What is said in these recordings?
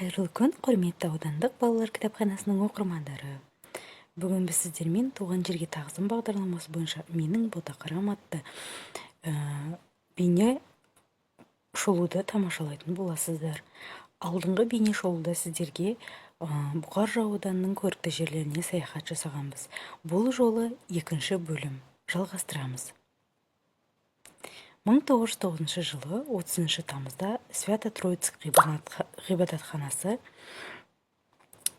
Қайырлы күн, құрметті аудандық балалар кітапханасының оқырмандары! Бүгін біз сіздермен «Туған жерге тағзым» бағдарламасы бойынша «Менің Ботақарам» атты бейне шолуды тамашалайтын боласыздар. Алдыңғы бейне шолуда сіздерге Бұқар жырау ауданының көрікті жерлеріне саяхат жасағанбыз. Бұл жолы екінші бөлім жалғастырамыз. 1909 жылы 30 тамызда Свято-Троицк ғибадатханасы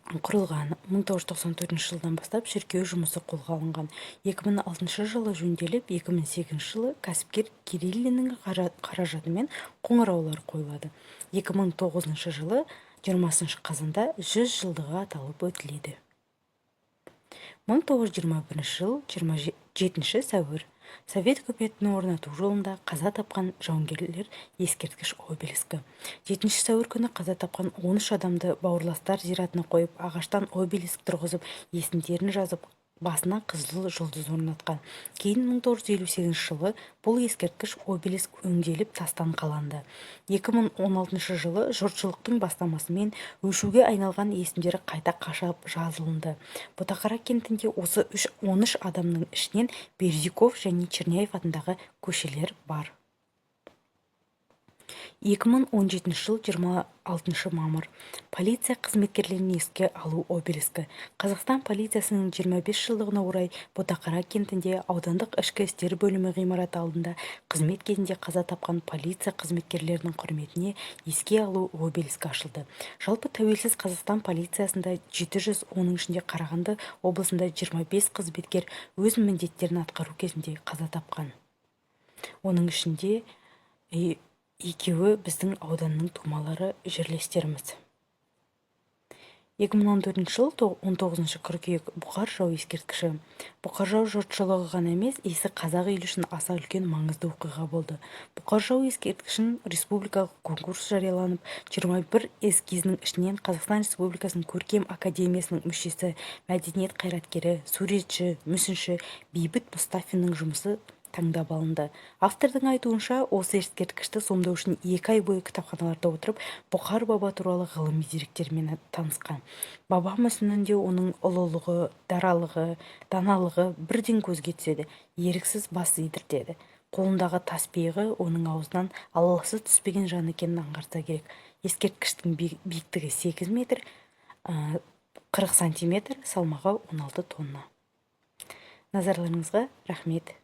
құрылған. 1994 жылдан бастап шіркеу жұмысы қолға алынған. 2006 жылы жөнделіп, 2008 жылы кәсіпкер Кириллиннің қаражатымен қоңыраулар қойылады. 2009 жылы 20 қазанда 100 жылдығы аталып өтіледі. 1921 жыл 27 сәуір. Совет үкіметін орнату жолында қаза тапқан жауынгерлер ескерткіш обелискі. 7 сәуір күні қаза тапқан 13 адамды бауырластар зиратына қойып, ағаштан обелиск тұрғызып, есімдерін жазып, басына қызыл жұлдыз орнатқан. Кейін 1958 жылы бұл ескерткіш обелиск өңделіп, тастан қаланды. 2016 жылы жұртшылықтың бастамасымен өшуге айналған есімдері қайта қашап жазылынды. Ботақара кентінде осы 13 адамның ішінен Берзюков және Черняев атындағы көшелер бар. 2017 жыл 26 мамыр. Полиция қызметкерлерін еске алу обелискі. Қазақстан полициясының 25 жылдығына орай Ботақара кентінде аудандық ішкі істер бөлімі ғимараты алдында қызмет кезінде қаза тапқан полиция қызметкерлерінің құрметіне еске алу обелискі ашылды. Жалпы, тәуелсіз Қазақстан полициясында 700, оның ішінде Қарағанды облысында 25 қызметкер өз міндеттерін атқару кезінде қаза тапқан. Оның ішінде екеуі біздің ауданның тумалары, жерлестеріміз. 2014 жыл 19 қыркүйек. Бұқар жырау ескерткіші. Бұқар жырау жұртшылығы ғана емес, исі қазақ елі үшін аса үлкен маңызды оқиға болды. Бұқар жырау ескерткішін республикалық конкурс жарияланып, 21 эскизінің ішінен Қазақстан Республикасының Көркем академиясының мүшесі, мәдениет қайраткері, суретші, мүсінші Бейбіт Мұстафиннің жұмысы таңдап алынды. Автордың айтуынша, осы ескерткішті сомдау үшін 2 ай бойы кітапханаларда отырып, Бұқар баба туралы ғылыми деректермен танысқан. Баба мүсінінде оның ұлылығы, даралығы, даналығы бірден көзге түседі, еріксіз бас идіртеді. Қолындағы таспиығы оның аузынан Алласы түспеген жан екенін аңғартса керек. Ескерткіштің биіктігі 8 метр 40 сантиметр, салмағы 16 тонна. Назарларыңызға рахмет!